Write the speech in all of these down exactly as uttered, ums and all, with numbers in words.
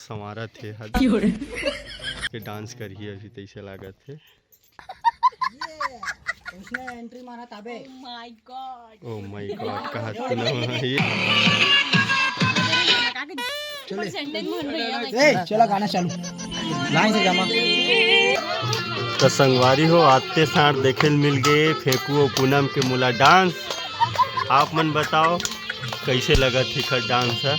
संवारत हे हद के डांस करही अभी, तइसे लागत हे। ये उसने एंट्री मारा ताबे। माय गॉड। ओ माय गॉड, कहा तू ना ये। ए, चला गाना चालू। लाइन से जमा। तो संगवारी हो, आते साथ देखे ल मिल गए फेंकू अउ पूनम के मोला डांस। आप मन बताओ, कैसे लगत हे एकर डांस ह?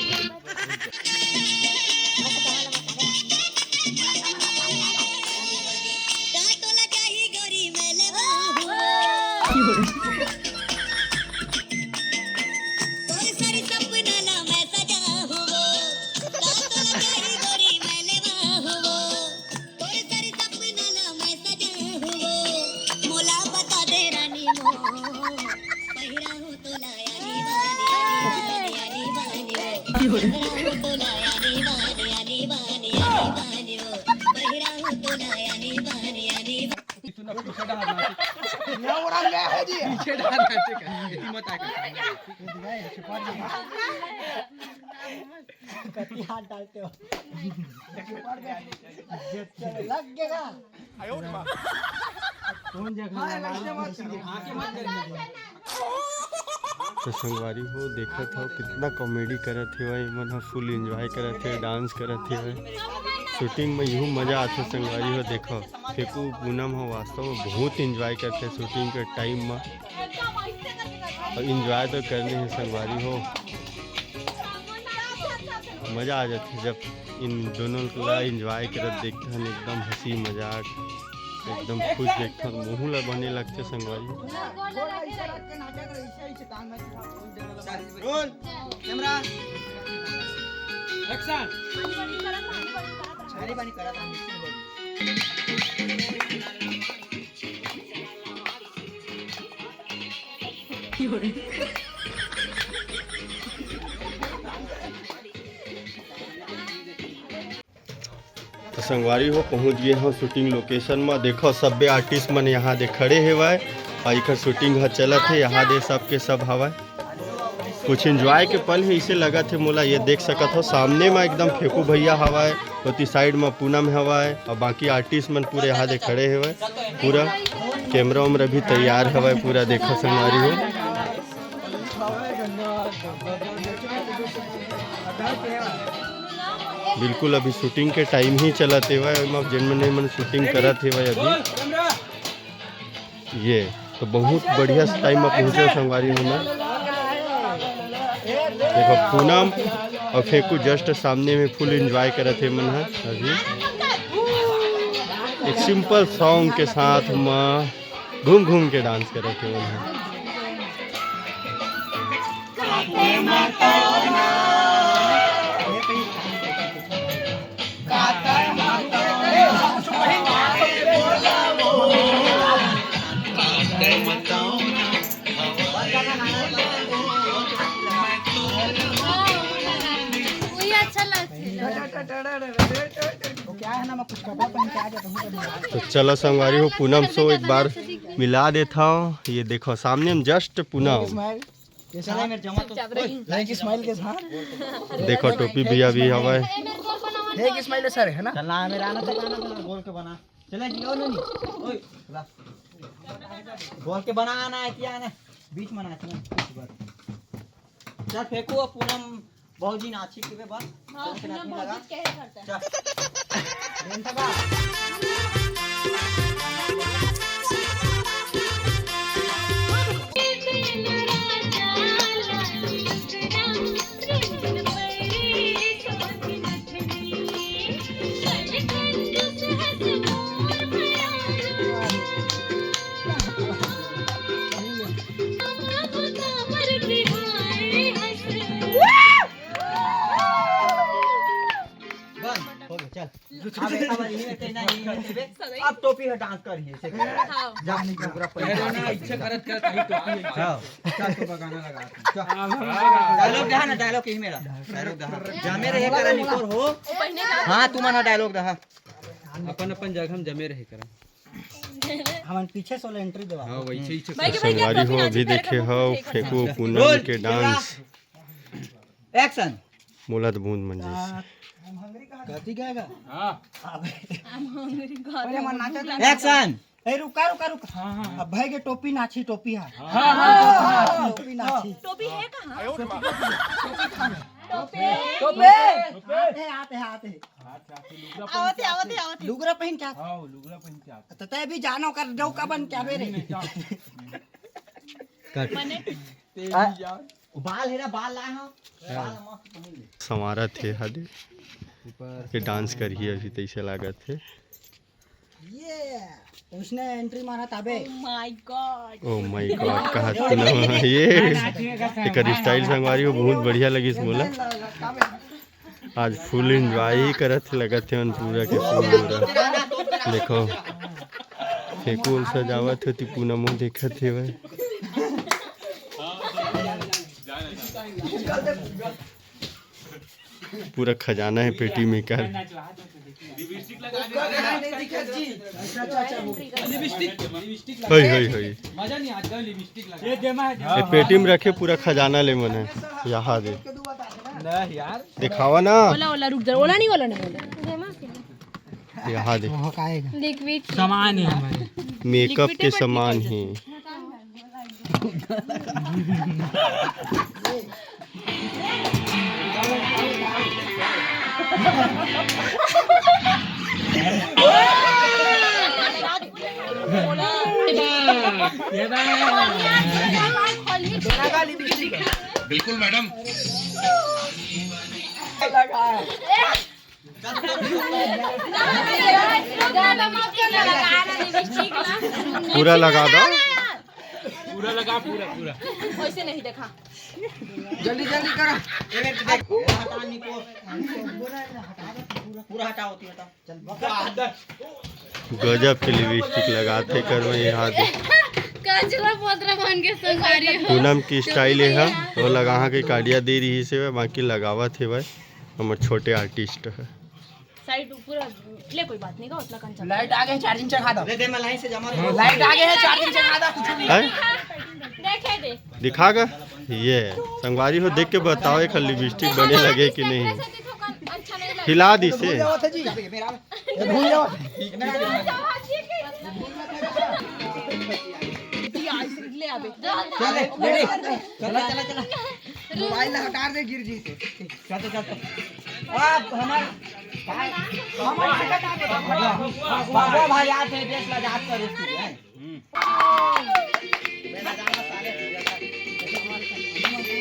पीछे डाल नाचे का, एती मत आए कर। कति हाथ डालते हो? लग गया। कौन जगह? तो संगवारी हो, देखत हो कितना कॉमेडी करत हे भाई, मन ह फुल एंजॉय करत हे, डांस करत हे भाई। शूटिंग में यहू मजा आथे संगवारी हो। देखो, फेंकू पूनम हो वास्तव में बहुत एंजॉय करथे शूटिंग के टाइम में। अउ एंजॉय तो करने हे संगवारी हो, मजा आ जाथे जब इन दोनों ला एंजॉय करत देखथन, एकदम हंसी मजाक, एकदम खुश देखथन, मुंह ला बने लगथे संगवारी। Roll, camera, action. छानी पानी करत हन। तो संगवारी हो, पहुंच गए हो शूटिंग लोकेशन में। देखो, सब्बे आर्टिस्ट मन यहाँ दे खड़े हेवय अउ एकर शूटिंग ह चलत हे। यहाँ दे सबके सब हवय। कुछ एंजॉय के पल हे, इसे लगत हे मोला। ये देख सकत हो, सामने में एकदम फेंकू भैया हवय, ओती साइड में पूनम हवय अउ बाकी आर्टिस्ट मन पूरे यहाँ दे खड़े हेवय। पूरा कैमरा वैमरा भी तैयार हवय, पूरा देखो संगवारी हो। बिल्कुल अभी शूटिंग के टाइम ही चलत हेवय, एमा जेन मन, मन शूटिंग करत हेवय अभी। ये तो बहुत बढ़िया टाइम में पहुंचे संगवारी हो। देखो पूनम अउ फेंकू जस्ट सामने में फुल एंजॉय करत हे मन ह। अभी एक सिंपल सॉन्ग के साथ में घूम घूम के डांस करत हे मन ह। वही अच्छा लगथे। तो चलो संगवारी हो, पूनम सो एक बार मिला देथव। ये देखो सामने में जस्ट पूनम। ये साला मेरे जमा तो चुपचाप रही। लाइक स्माइल के साथ। देखो टोपी भी अभी हवय। एक स्माइल सर है ना? चलना है मेरा आना, चलना, आना, गोल के बना। चले जी, ओ नहीं, ओए, ला। गोल के बना, आना है क्या आना? बीच में नाचना है, कुछ बात। चल फेंकू अब पूनम भौजी नाची के बस। हाँ, पूनम भौजी कहे करता है। चल। बंद, हो गया, चल। अब, अब यही में तेना, यही में तेबे। अब टोपी है, डांस कर, यही से कर। हाँ। जा, नहीं, पूरा पहले। इच्छा करत, करत यही टोपी है। हाँ। चल, तो गाना लगा। चल। डायलॉग दहा ना, डायलॉग यही मेरा। डायलॉग दहा। जमे रहे करा निकोर हो। हाँ, तुमन डायलॉग दहा। अपन, अपन जगह हम जमे रहे करा। हमन पीछे से वाला एंट्री देवा। हाँ, वैसे ही से भाई, भाई, संगवारी हो, अभी देखे हो, फेंकू पूनम के डांस। एक्शन। मोला तो बूंद मन जैसे। कथी कहेगा? हाँ। अबे हम हंगरी घर पहले मन नाचा था। एक्शन। ए रुका रुका रुका। हाँ हाँ। अब भाई के टोपी नाची टोपी है। हाँ हाँ। टोपी नाची। टोपी है कहाँ? टोपी। आते आते आते। आवते आवते आवते। लुगरा पहन के आते। हाँ लुगरा पहन के आते। तो तै भी जानो कर डौका बन के आवे रे। मने तेरी यार। बाल हेरा बाल लाए हो। बाल मस्त पहन ले। संवारत हे हा दे। ये डांस करही अभी तैसे लागत हे। ये उसने एंट्री मारा ताबे। माय गॉड। ओ माय गॉड, कहा तू ना ये। एकर स्टाइल संगवारी हो बहुत बढ़िया लगिस मोला। आज फुल एंजॉय ही करत हे, लगत हे मन पूरा के पूरा। देखो फेंकू सजावत होती पूनमो देखत हे भाई। पूरा खजाना है पेटी में कर। हई हई हई। मजा नहीं आता लिपस्टिक लगा। ये देमा है। ये पेटी में रखे पूरा खजाना ले मन है। यहाँ दे। नहीं यार। दिखावा ना। ओला ओला रुक जा, ओला नहीं ओला नहीं ओला। यहाँ दे। लिक्विड सामान है हमारे। मेकअप के सामान है। बिल्कुल मैडम। पूरा लगा दो। पूरा लगा पूरा पूरा। वैसे नहीं देखा। जल्दी जल्दी करो। पूरा हटा होती हटा। गजब के लिपस्टिक लगाते कर में यहाँ दे। काजला पोतरा बन के संगारी हो। पूनम की स्टाइल है, वो लगा के काढ़िया दे रही से, बाकी लगावत है भाई। हमर छोटे आर्टिस्ट है। साइड पूरा ले, कोई बात नहीं का उतना कंचन। लाइट आ गए, चार्जिंग चढ़ा दो। ले दे मलाई से जमा दे। लाइट आ गए है, चार्जिंग चढ़ा दो। हैं? देखे दे। दिखा के ये संगवारी हो, देख के बताओ एक लिपस्टिक बने लगे कि नहीं। अच्छा नहीं लगा। हिला दी से। जाओ था जी। ये भूल जाओ। ले आबे। चले, चले, चला, चला, चला। मोबाइल हटा दे, गिर जी। चलते, चलते। आप हमारे, हमारे बाबा भाई, आप है, देश ला जात कर इसकी है।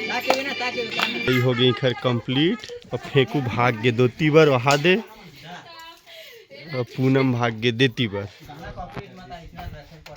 ताकि भी ना, ताकि भी ना। ये हो गई खैर कंप्लीट। और फेंकू भाग के दो तीबर वहा दे, और पूनम भाग के दे तीबर।